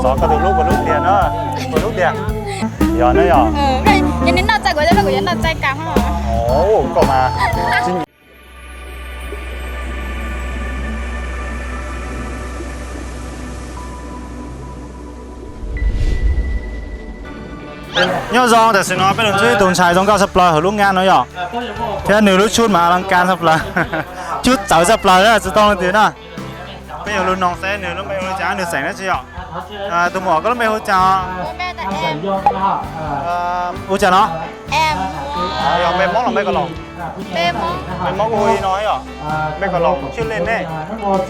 Xov koj tus hlub puas hlub tiag na? Puas hlub tiag? Yog na yog. Yog nws noj txaij kuv, kuv yuav noj txaij kam. Koj mas tsis Nyob zoo, tam sim no peb los ntsib tus ntxhais zoo nkauj tshaj plaws hauv lub ngab no yom, thiab nws lub tshuj mas a la kas tshaj plaws, tshuj txawv tshaj plaws na, tsis tau leej twg na. Peb yuav lug noog seb nws lub npe hu li cas, nws xeem dab tsi yom. Tus muam, koj lub npe hu li cas? Hu li cas no? Yog npe Hmoob los npe Kaus Loos? Npe Hmoob kuj hu li no yom. Npe Kaus Loos, tshwj lej nej,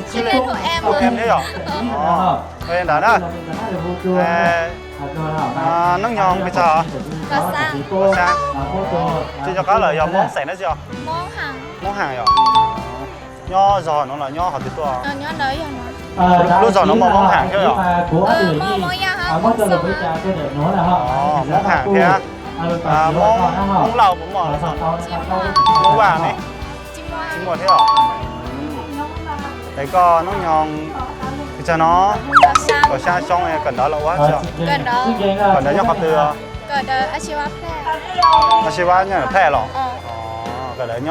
tshwj lej hu em thiab yom. Ntawd na. Nub nyoog pes tsawg? Tsis nco qab lawm, yog Hmoob xeem dab tsi os? Hmoob Ham yom. Nyob zog no los nyob qhov twg tuaj? Lub zos no muaj Hmoob Ham thiab yom? Hmoob Ham thiab. Hmoob Lauj puas muaj? Hmoob Vaj ne? Tsis muaj thiab os. Es koj nub nyoog pes tsawg no? Kaum xya xyoo, kawm ntawv los ua dab tsi? Kawm ntawv nyob qhov twg? Ab si vab nyob Pheej los? Kawm ntawv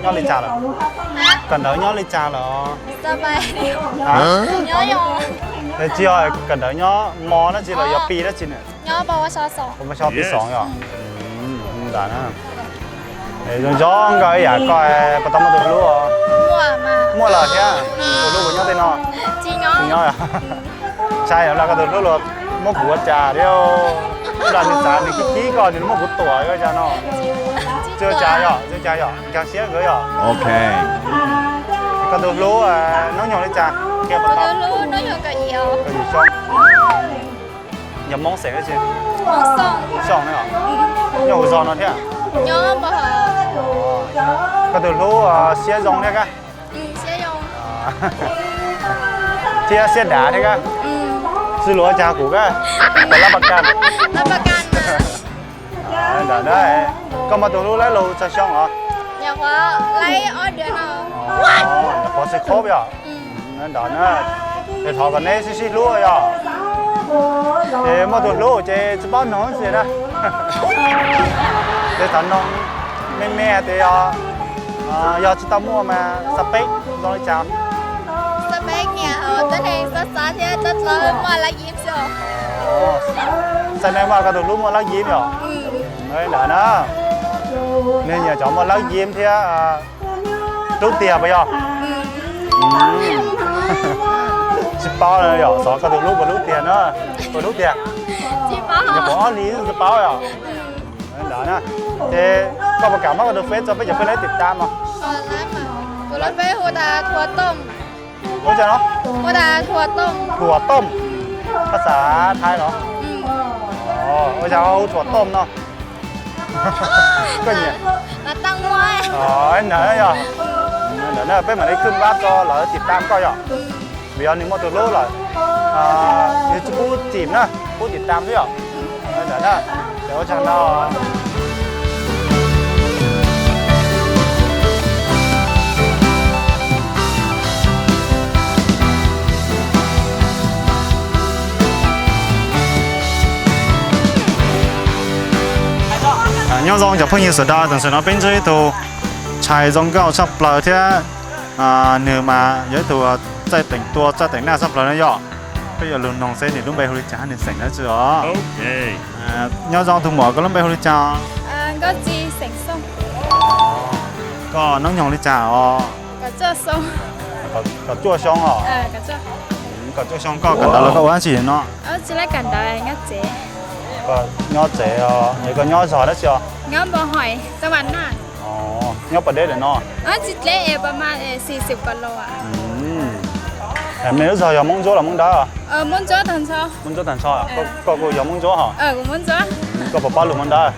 nyob li cas lawm? Kawm ntawv nyob li cas lawm? Tsis yog, kawm ntawv nyob mos dab tsi los yog pis dab tsi na? Xyoo pis xoom yom. Ntawd na. Zoo zoo nkauj ib yam koj puas tau muaj tus hlub? Muaj lawm thiab. Tus hlub puas nyob tej no? Tsis nyob. Ntshai los koj tus hlub los muab kuv ua cas thiab. Ib los nws xav nws kib kib koj, nws muab kuv tuam ua cas no. Tsis ua cas yom, tsis ua cas yom, nkag siab nkawd yom. Koj tus hlub nub nyoog li cas? Kaum yim xyoo. Yog Hmoob xeem dab tsi? Xyooj, nyob hauv zos no thiab. Koj tus hlub siab zoo thiab kab? Thiab siab dav thiab kab? Tsis luag cas kuv kab, puas lab pas kas? Ntawm na, koj muaj tus hlub laib lug tsawg xyoo os? Nyuam qhuav xwb khob yom. Ntawm na, es thov kom neb sib sib hlub yom. Ces muaj tus hlub ces tsis paub noog xwb na. Ces thov noog me me hais tias yog tsis tau muaj mas xab peb zoo li cas? Xab peb niam tib neeg xav xav thiab txawj txawj muaj lab yim xwb. Xab peb muaj koj tus hlub muaj lab yim yom. Ntawm na, nws nyiam cov muaj lab yim thiab. Hlub tiag puas yog? Tsis paub yom, xyov koj tus hlub puas hlub tiag na. Puas hlub tiag? Nyuam qhuav ob hlis tsis paub yom. Ntawd na, ces koj puas kam muab koj tus Face rau peb cov phooj ywg tim tas mog? Kuv lub Face hu tas Thuam Tooj. Hu cas no? Hu tas Thuam Tooj. Thuam Tooj, phas xas Thaib los? Ua cas ho hu Thuam Tooj no? Koj nyiam? Ntawd yog, ntawm na peb mam li khwb npab rau lawv tim tas koj yom. Vim yog nws muaj tus hlub lawm, nws tsis pub tsim na, pub tim tas xwb yom. Ntawm na, ces ua tsaug ntau. Nyob zoo cov phooj ywg sawv daws, tam sim no peb ntsib ib tug ntxhais zoo nkauj tshaj plaws thiab nws mas yog ib tug txaij teem tua txaij teem naj tshaj plaws no yom. Peb yuav lug noog seb nws lub npe hu li cas hab nws xeem dab tsi os. Nyob zoo tus muam, koj lub npe hu li cas? Koj nub nyoog li cas os? Kaum cuaj xyoo os. Kaum cuaj xyoo, koj kawm ntawv los koj ua dab tsi no? Nyob tsev os, es koj nyob zos dab tsi os? Nyob Npos Hais, Xas Vas Naj. Nyob puas deb lawm no? Me lub zos yog Hmoob Ntsuab los Hmoob Dawb? Hmoob Ntsuab tag nrho. Koj kuj yog Hmoob Ntsuab hos? Koj puas paub lus Hmoob Dawb?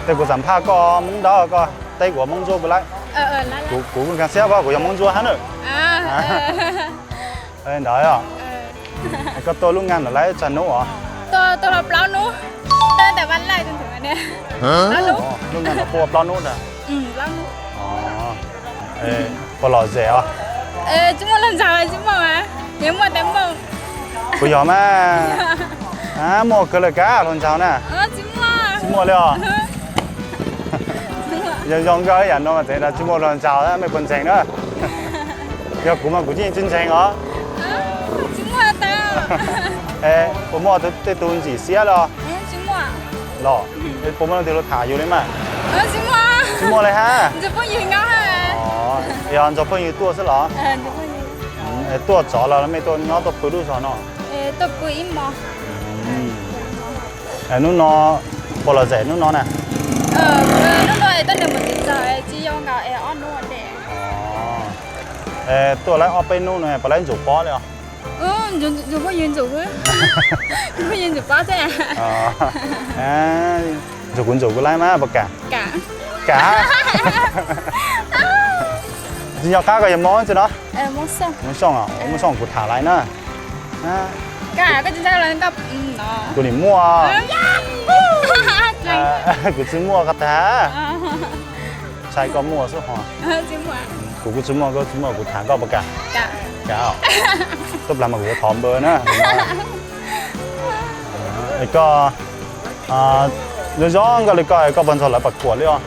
Tej kuv xam phaj koj Hmoob Dawb, koj teb kuv Hmoob Ntsuab puas laib? Kuv kuj nkag siab, kuv yog Hmoob Ntsuab hab na. Ntawd os. Koj tuaj lub naj ntawm laib tsawg hnub os? Lub naj ntawm tuaj plaub hnub ntag. Puas lom zem os? Tsis muaj hluas nraug, tsis muaj, tsis muaj tes muaj. Kuv yog mas, muaj kawg lawm kab hluas nraug na. Tsis muaj li os. Yog zoo nkauj ib yam no mas tseem tsis muaj hluas nraug, mej puas ntseeg na? Yog kuv mas kuv yeej tsis ntseeg os. Puas muaj tej tug ntxim siab los? Los, puas muaj leej twg los tham yus li mas? Tsis muaj li hab. Yog nrog phooj ywg tuaj xwb los? Tuaj tsov los mej tuaj nyob tuaj pw lub zog no? Hnub no puas lom zem hnub no na? Tuaj laib ob peb hnub no puas laib ntsum pob li os? Ntsum kuv ntsum kuv laib mas puas kam? Kam. Tsis nco qab koj yog Hmoob tsi no? Hmoob Xyooj, Hmoob Xyooj kuv tham laiv na. Kuv nim muaj, kuv tsis muaj koj tag. Ntshai koj muaj xwb ho. Kuv kuj tsis muaj, koj tsis muaj, kuv tham koj puas kam? Kam. Tub plag mas kuv yuav thov npawb na. Koj zoo zoo nkauj li koj, koj puas nrog lawv pas kuam li os?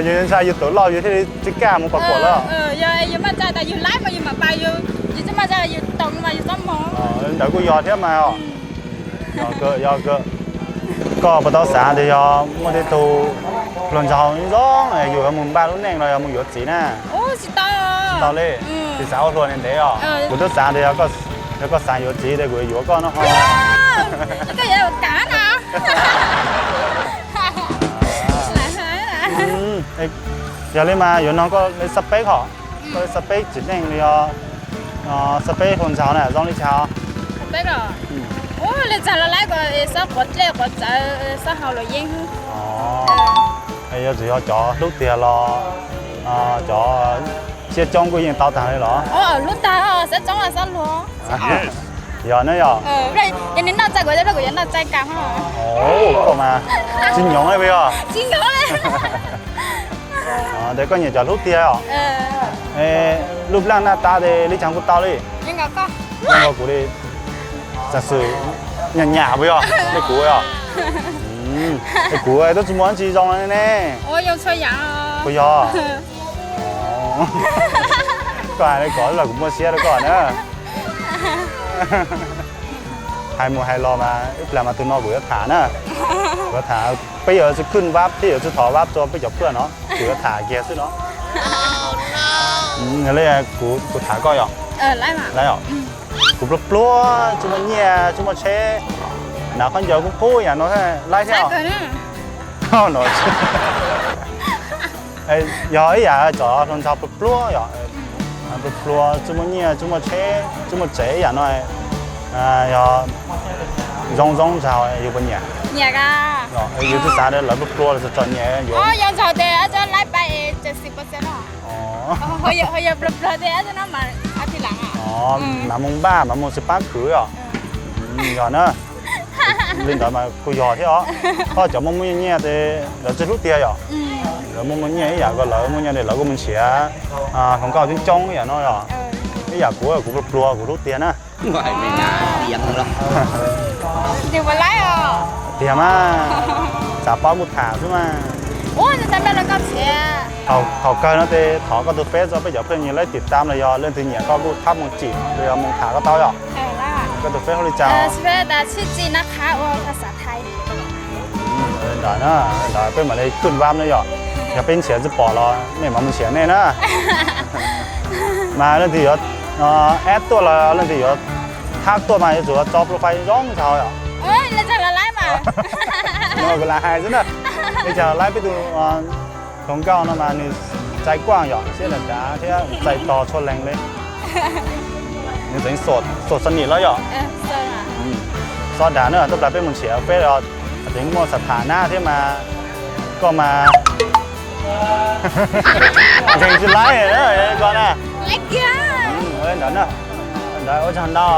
Yog ntshai yus tawm loj yus thiaj li tsis kam mus pas kuam lawm. Ntawd kuj yog thiab mas. Yog, yog, koj puas tau xav tias yog muaj tej tug hluas nraug zoo zoo yus yuav mus npaj lub neej los yog mus yuav txiv na? Tsis tau li. Tsis xav ua hluas ntev os. Kuv twb xav tias yog koj xav yuav txiv ces kuv yuav yuav koj no ho. Yog li mas yuav nug koj li xab peb hom, koj li xab peb txiv neej li os, xab peb hluas nraug na zoo li cas? Li cas los laib kom xob quav dlej quav txawv, xob haus luam yeeb. Yog tsis yog cov hlub tiag los cov siab coob kuj yeej tau tag li los? Hlub tag, siab coob los xob luag. Yog na yog. Yog nws noj txaij kuv, kuv yuav noj txaij kam. Koj mas tsis nyoos li puas yog? Tes koj nyiam cov hlub tiag os. Lub plaj naj tab tes li cas kuj tau li. Zoo nkaus kuv li. Xav xwm nyam nyam puas yog li kuv os? Es kuv twb tsis muaj dab tsi zoo li ne. Puas yog? Koj hais li ko los kuv muaj siab rau koj na. Hais mus hais los mas ib plag mas tus no kuv yuav tham na. Kuv yuav tham, peb yuav tsis khwj vab thiab yuav tsis thov vab rau peb cov phuaj no, kuv yuav tham kiag xwb no. Li kuv tham koj yom? Kuv pluag pluag, tsis muaj nyiaj tsis muaj tsheb, hnav khaub ncaws kub kub yam no laib thiab? Yog ib yam cov hluas nraug pluag pluag yom, pluag pluag tsis muaj nyiaj tsis muaj tsheb tsis muaj tsev ib yam no, yog zoo zoo nraug yus puas nyiam? Yus twb xav tias lawv pluag pluag los txom nyem yus. Mam mus npaj mam mus xwb pab khwv os. Yog na, li ntawd mas kuj yog thiab os. Koj cov muaj muaj nyiaj nyiaj ces lawv tsis hlub tiag yom. Lawv muaj muaj nyiaj ib yam ko, lawv muaj nyiaj ces lawv kuj mus nrhiav hluas nkauj coob coob ib yam no yom. Ib yam kuv, kuv pluag pluag kuv hlub tiag na. Tiag mas, xav paub kuj tham xwb mas. Thaum kawg no ces thov koj tus feb rau peb cov phooj ywg laib tim tam los yog leej twg nyiam koj kuj thab mus tsim los yog mus tham koj tau yom. Koj tus feb hu li cas? Ntawd na, ntawd peb mam li khwj vab na yom. Yog peb nrhiav tsis pom los nej mam mus nrhiav nej na. Mas leej twg yuav add tuaj los leej twg yuav thab tuaj mas yuav tsum tso profile zoo nraug yom. Kuv lam hais xwb na, li cas los laib peb tus hluas nkauj no mas nws txais kuaj yom, siab dav dav thiab txais tos txhua leej li. Nws tseem xuam xuam xo nim los yom. Xob dav na, tub plag peb mus nrhiav peb los tseem muaj xav tham nab thiab mas koj mas nkeeg tsis laib na koj na. Ntawd na, ntawd ua tsaug ntau.